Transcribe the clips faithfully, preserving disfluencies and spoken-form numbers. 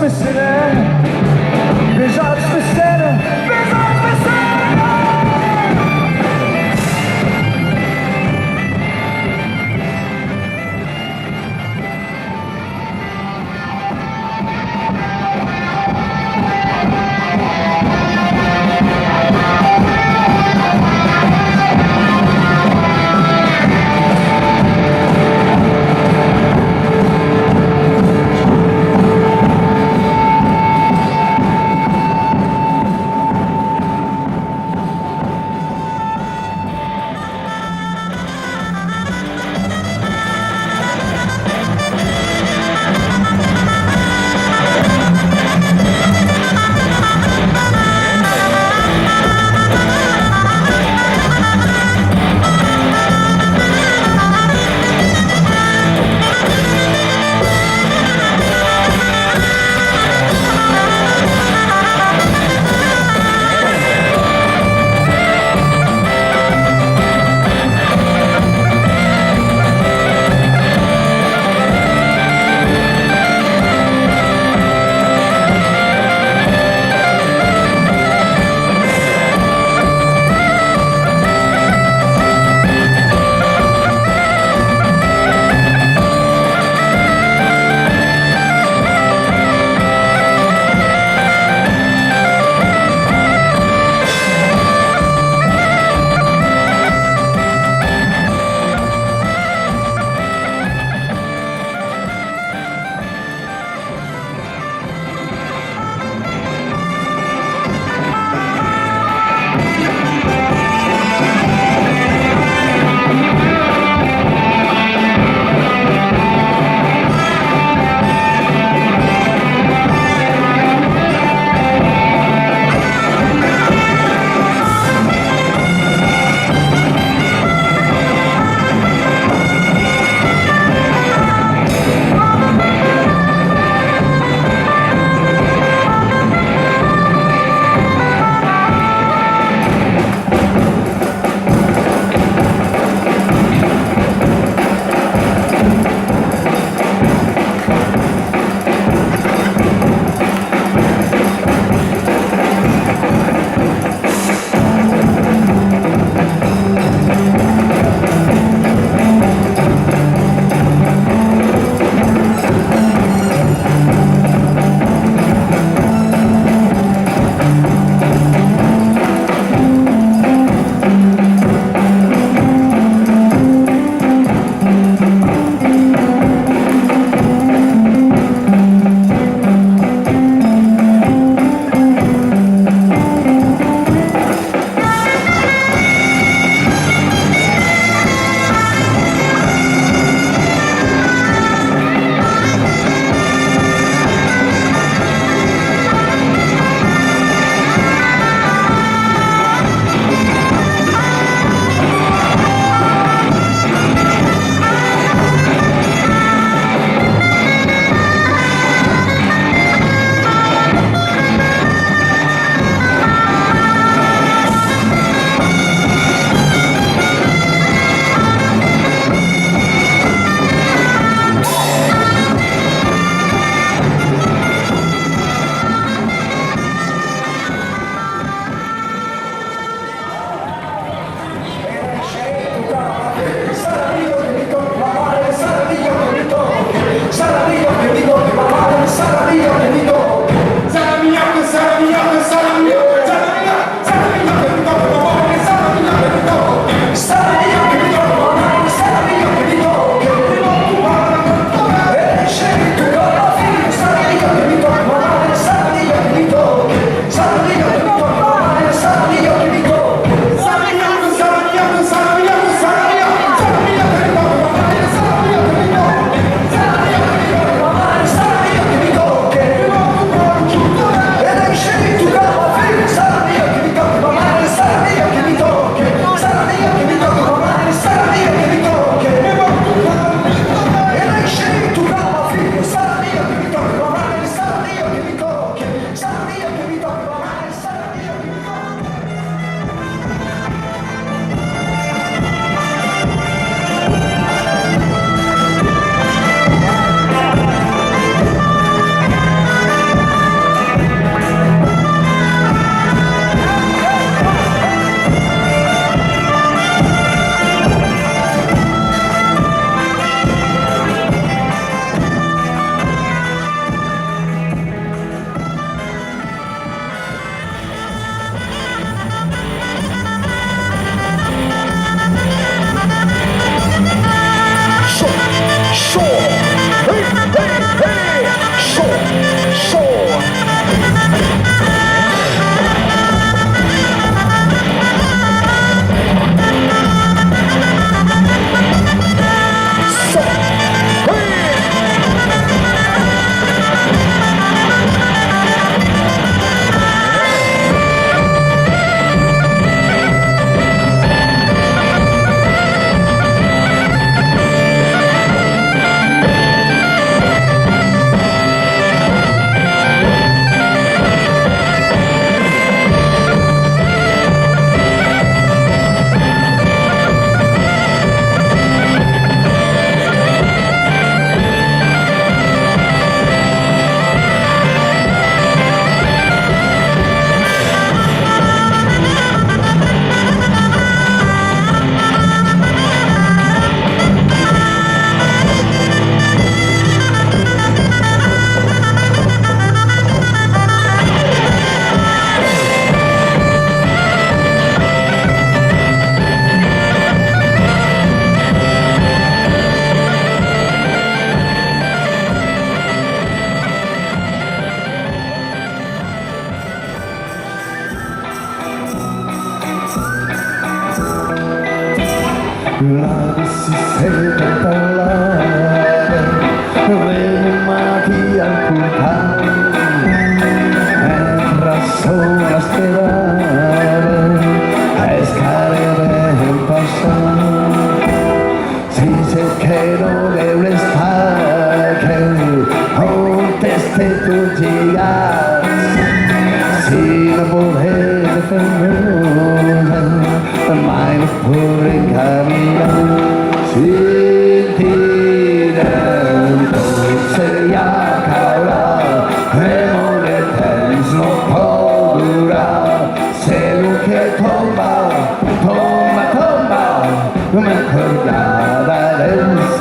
Pesseler, pesats pesseler, pesats pesseler!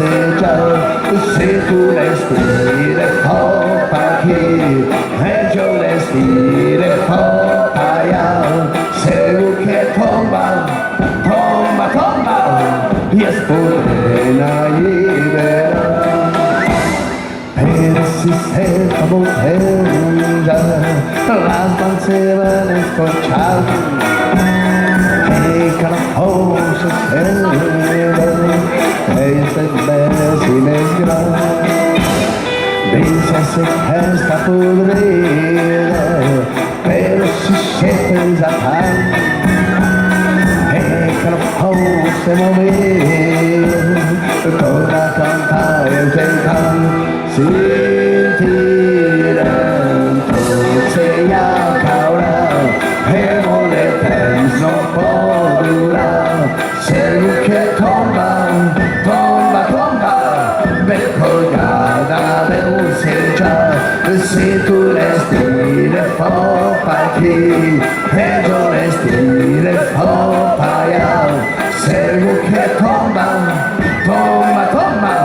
Se tu l'estil e fau paquí, e jo l'estil e fau paiau, segur que tomba, tomba, tomba, i es podrem alliberar. Però si se fa montenja, las mans se van escorchar, e cada fòrça se leva, e se vesi mès gran. Dins aquesta podrida, però si se pensa tant, e cada fòrça se movem, torna a cantar el cantant. Sentirem tot se i acaurà, e molt de temps no pòt durar. Segur que tomba, tomba, tomba, ben colhada deu ser ja. Se tu l'estil e fau paquí, e jo l'estil e fau paiau, segur que tomba, tomba, tomba,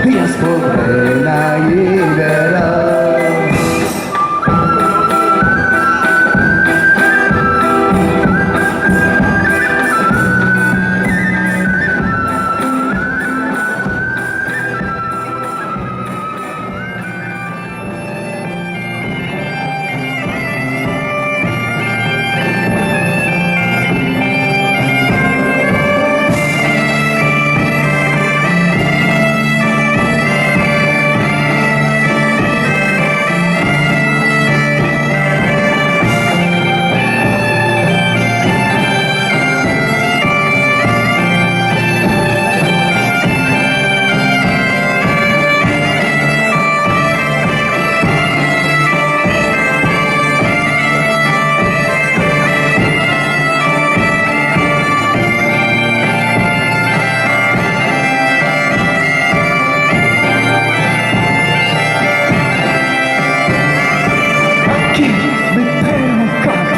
i es podrem alliberar. Aquí me pren lo cap,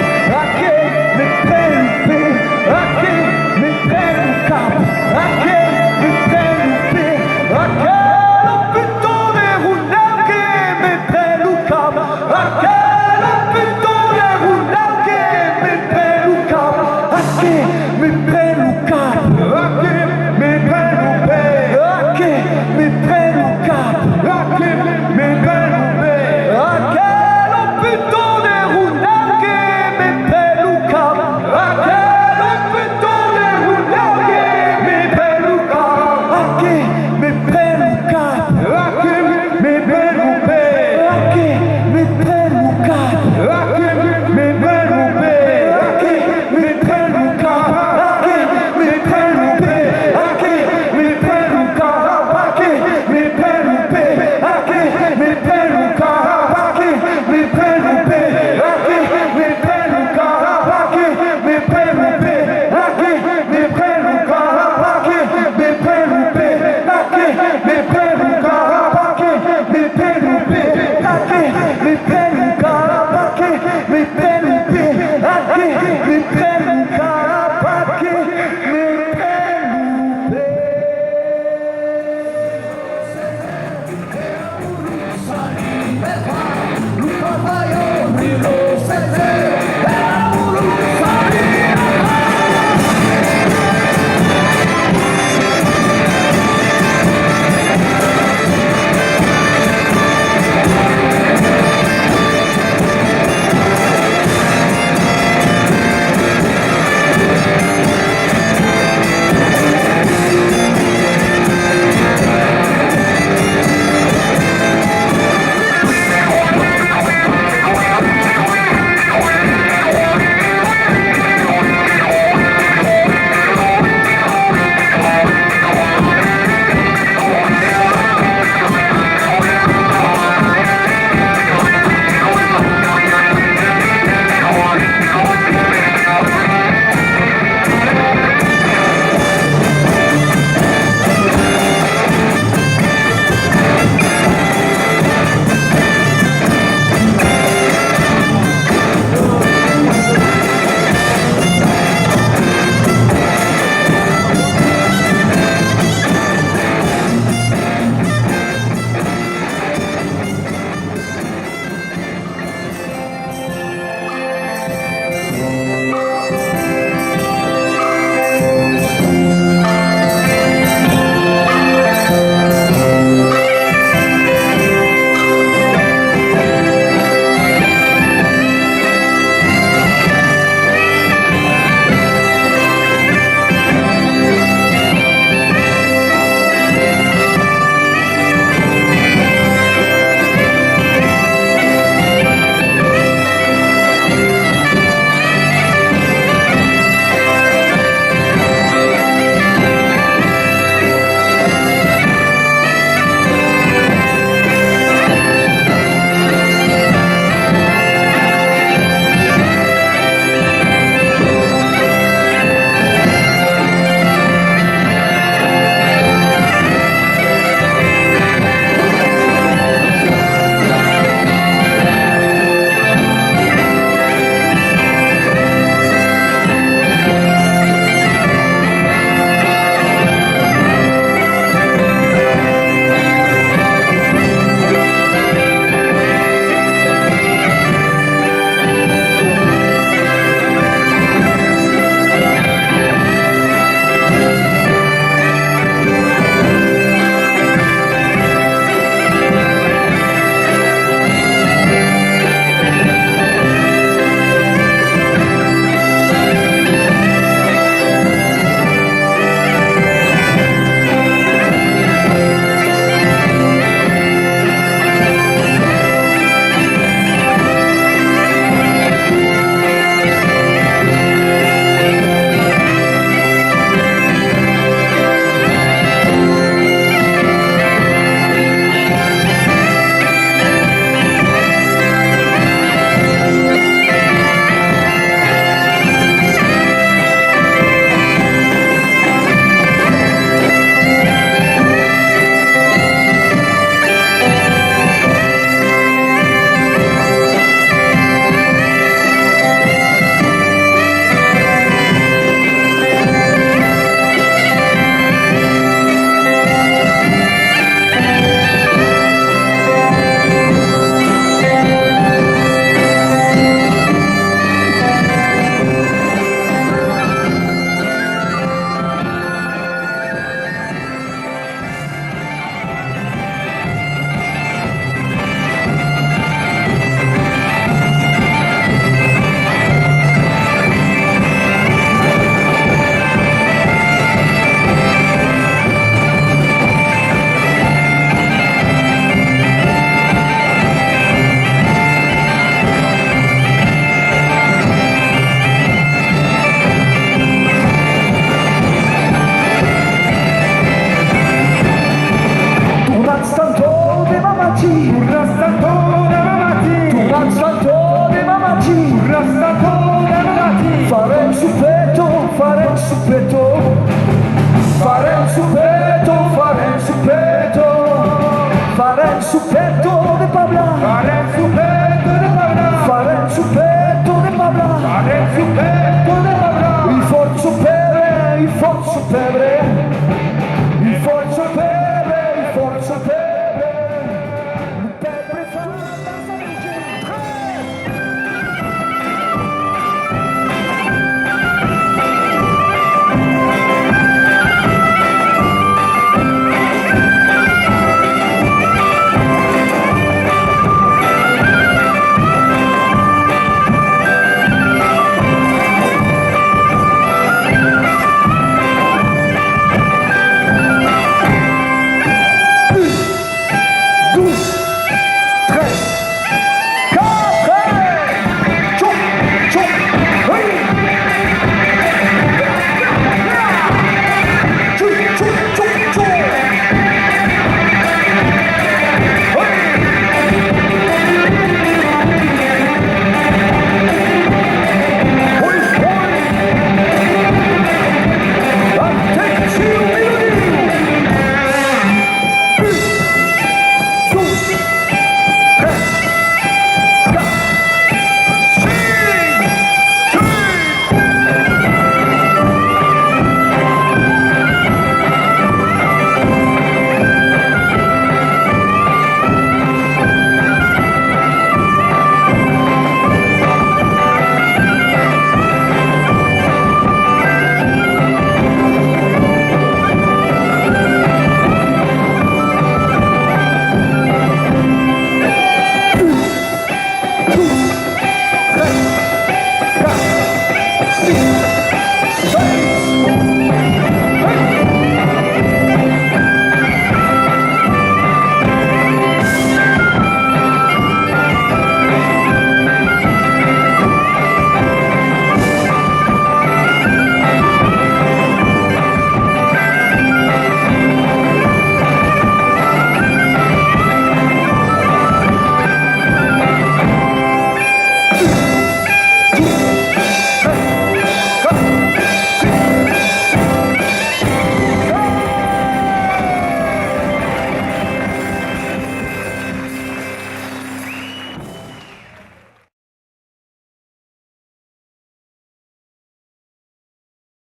aquí me pren lo pè, aquí me pren lo cap, aquí me pren lo pè, aquela puta de Ronau que me pren lo cap, aquela puta de Ronau que me pren lo cap, aquí me pren lo cap, aquí me pren lo pè, aquí me pren lo cap, aquí me pren lo pè, aquela puta de Ronau que me pren lo cap, aquela puta de Ronau que me pren lo cap, aquí me pren lo cap, aquí me pren lo pè, aquí me pren lo cap, aquí me pren lo pè, aquí me pren lo cap, aquí me pren lo pè, aquí me pren lo cap, aquí me pren lo pè, aquí me pren lo cap, aquí me pren lo pè, aquí me pren lo cap, aquí me pren lo pè, aquí me pren lo cap, aquí me pren lo pè, aquí me pren lo cap, aquí me pren lo pè, aquí me pren lo cap, aquí me pren lo pè, aquí me pren lo cap, aquí me pren lo pè. Tornàs tanton deman matin. Tornàs tanton deman matin. Tornàs tanton deman matin. Farem sopeta, farem sopeta. Farem sopeta, farem sopeta. Farem sopeta de pa blanc.